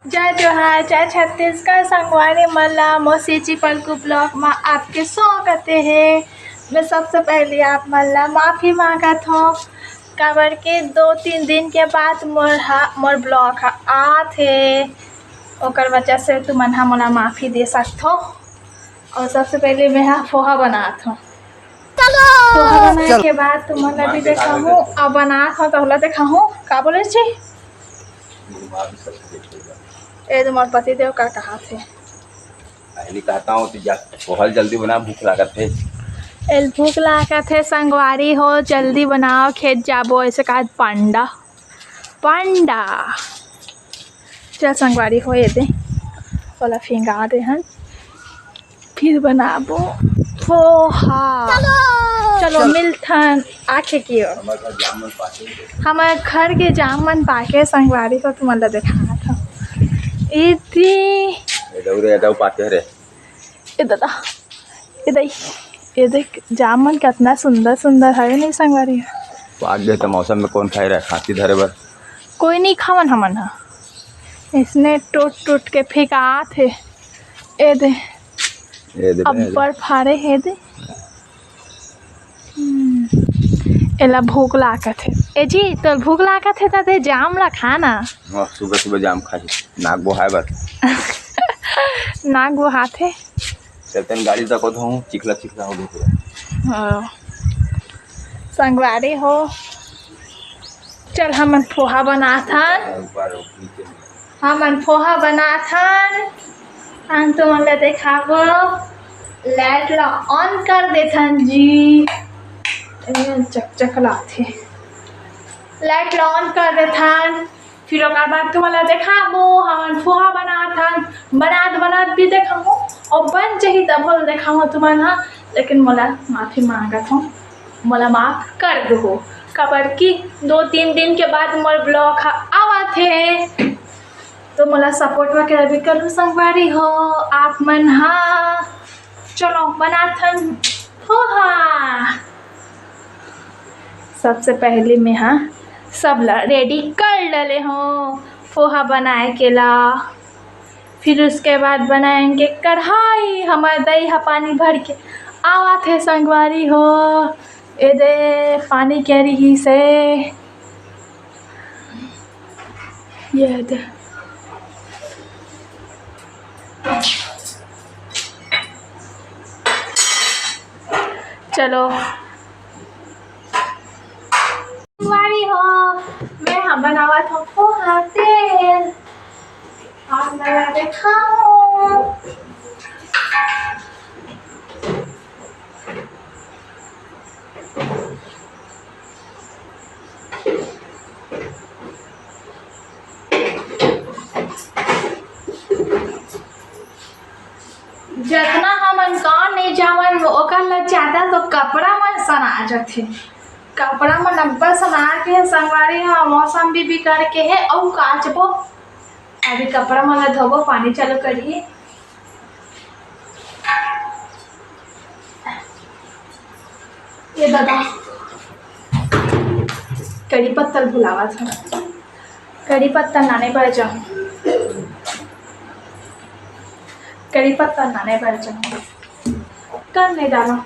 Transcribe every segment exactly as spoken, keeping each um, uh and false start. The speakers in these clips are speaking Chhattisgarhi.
जय जोहार, जय छत्तीसगढ़। संगवारी मन ला मोर सिची पलकू vlog मा आपके स्वागत हे। मैं सबसे पहले आप मन ला माफी मांगत हूँ, काबर के दो तीन दिन के बाद मोर हा, मोर vlog हा आत हे, ओकर वजह से तुमन हा मोला माफी दे सकथो। और सबसे पहले मैं हा पोहा बनात हूँ। पोहा बनाए चल। के बाद तुमन ला भी देखाहूँ, अब बनात हूँ तो ओला देखाहूँ। का बोले छी? ए तुम्हार पति देव का कहा थे? पहली कहता हूँ तो जा, पोहा जल्दी बना, भूख लागत हे। एल भूख लागत हे संगवारी हो, जल्दी बनाओ, खेत जाबो, ऐसे कहा पांडा। पांडा। चल संगवारी हो, ये दे, ओला फिंगा दे हन, फिर बनाबो पोहा। चलो, चलो। मिलथन आखे की ओर। हमर घर के जाम मन पाके संगवारी हो, तुमन ला देखात हूँ। इति ए दऊ रे, ए दऊ पाके रे। ए दादा, ए दाई, ए देख, जाम मन कितना सुंदर सुंदर हवे नहीं संगवारी। पाक गए तो मौसम में कौन खाए रहे, खांसी धरे बर? कोई नहीं खावन हमन हा। इसने टूट टूट के फेंकात हे। ए दे, ए दे, ए दे। अब्बड़ फारे हे दे। हम्म, एला भूख लागत हे। ए जी, तोर भूख लागत हे त दे जाम ला खा ना। हाँ, सुबह सुबह जाम खाही, नाक बोहाए बर। नाक बोहात हे। चलतन गाड़ी तको धोऊं, चिखला चिखला हो गया पूरा। हाँ। संगवारी हो, चल हमन पोहा बनाथन। ऊपर, नीचे। हमन पोहा बनाथन। हम तुमन ला देखाबो। Light ला on कर देथन जी। ए, चकचक लाथे। Light ला on कर देथन। फिर ओकर बाद तुमन ला देखाबो, हमन पोहा बनात हन, बनात बनात भी देखाबो, और बन जही तब होल देखाबो तुमन हा, लेकिन मोला माफी मांगत हूँ, मोला माफ कर दो, काबर कि दो तीन दिन के बाद मोर vlog हा आवत हे, तो मोला support वगैरह भी करू संगवारी हो आप मन हा। चलो बनाथन पोहा। सबसे पहले मैं हा सब ला ready कर डले हूँ पोहा बनाए के ला। फिर उसके बाद बनाएंगे कढ़ाई। हमार दई हा पानी भर के आवत हे संगवारी हो। ए दे पानी के रही से ये दे। चलो। संगवारी हो, मैं हा बनावत हूँ पोहा तेल। आप लगा के खाओ। जतना हमन गाँव नहीं जावन, ओकर ले ज्यादा तो कपड़ा मन सना जथे। कपड़ा मन अब्बड़ सना के हे, संगवारी हो, मौसम भी बिगड़ के हे, अउ काचबो। अभी कपड़ा मन ला धोबो, पानी चालू करिए। ये दादा, कड़ी पत्ता भुलावत हूँ। कड़ी पत्ता लाने बर जाऊँ, कड़ी पत्ता लाने बर जाऊँ। कर नहीं डाला।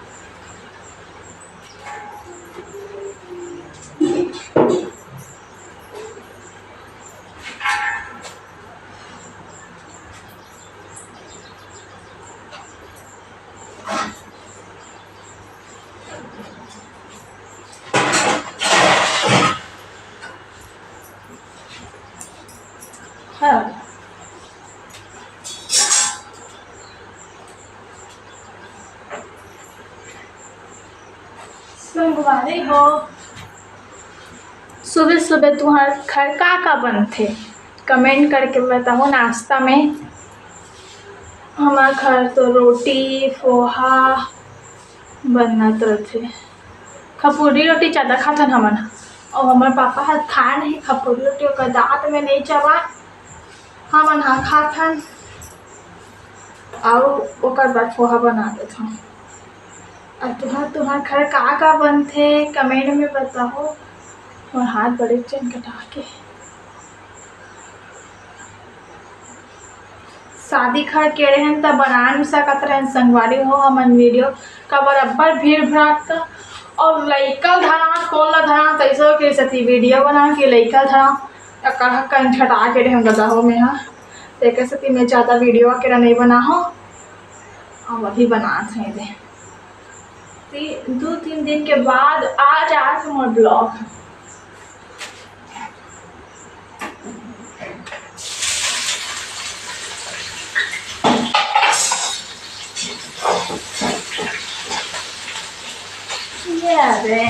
हाँ। संगवारी हो, सुबह सुबह तुम्हार घर का का बनथे? Comment करके बताओ नाश्ता में। हमार घर तो रोटी, पोहा बनत रथे। खपुरी रोटी ज़्यादा खाथन हमन ह। अउ हमर पापा ह खाए नहीं खपुरी रोटी, ओकर दांत में नहीं चबा। हमन ह खाथन। अउ ओकर बाद पोहा बना देथन। अउ तुहर, तुहर घर का का बनथे, comment में बताओ। मोर हाथ बड़े चन कटा के। शादी खा के रहन त बना नहीं सकत रहन संगवारी हो हमन वीडियो, काबर अब्बड़ भीड़ भड़ाक का। और लइका धरा, फोन ला धरा, तैसो के सेती वीडियो बना के लइका धरा, या कहा कहीं छटा के रहन ददा हो में हा, तेकर सेती मैं ज्यादा वीडियो वगैरह नहीं बना हो। अब अभी बनात हे दे। ती-, दू तीन दिन के बाद आज, आज मोर ब्लॉग। ये रे,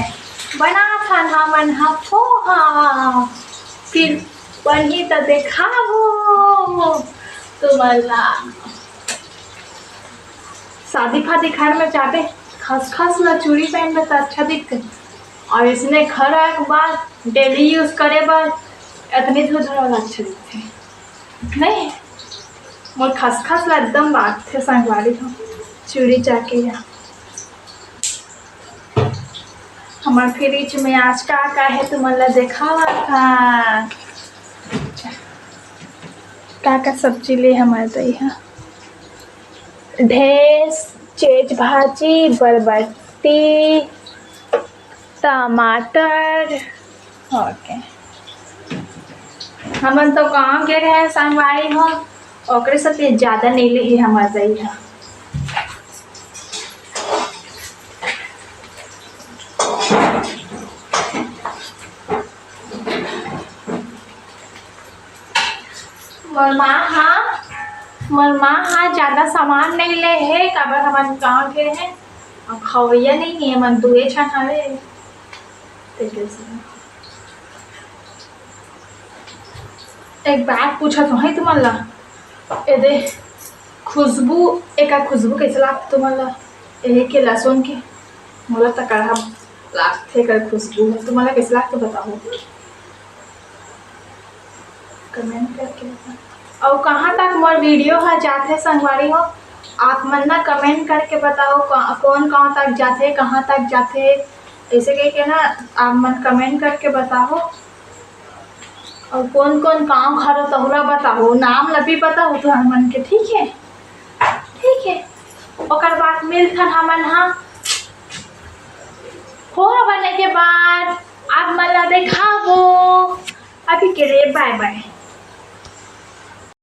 बना खाना मन हा पोहा, फिर बनही त देखाबो तुमन ला। शादी फादी घर में जाबे, खसखस ला चूड़ी पहनबे त अच्छा दिखथे। और इसने घर आए के बाद डेली यूज करे बर इतनी धुरधुरा ला अच्छा दिखथे। नहीं, मोर खसखस ला एकदम बांधथे संगवारी हो, चूड़ी चाके या। हमर फ्रिज में आज का का है तुमन ला देखावत हन। का का सब्जी ले हमर दई हा? ढेस, चेच भाजी, बरबट्टी, टमाटर। ओके, हमन तो गाँव गे रहे संगवारी हो, ओकरे सेती ज्यादा नहीं लेहे हमर दई हा। मोर माँ हा, मोर माँ हा ज्यादा सामान नहीं ले हे, काबर हमन गाँव गे रहे, और खवैया नहीं है, हमन दुए झन हवे, तेकर से। एक बात पूछत हूँ तुमन ला, ए दे खुशबू, एकर खुशबू कैसे लागथे तुमन ला? एहे के लहसुन के, मोला त कड़हा लागथे एकर खुशबू ह। तुमन ला कैसे लागथे बताओ, कमेंट करके बताओ। अउ कहाँ तक मोर वीडियो ह जाथे संगवारी हो, आप मन ना कमेंट करके बताओ, का-, कौन गाँव तक जाथे, कहाँ तक जाथे, ऐसे कह के ना आप मन कमेंट करके बताओ। और कौन कौन गाँव घर हो तहुला बताओ, नाम ला भी बताओ तुहर मन के, ठीक है, ठीक है। ओकर बाद मिलथन हमन हा पोहा बने के बाद, आप मन ला देखाबो। अभी के लिए बाय बाय।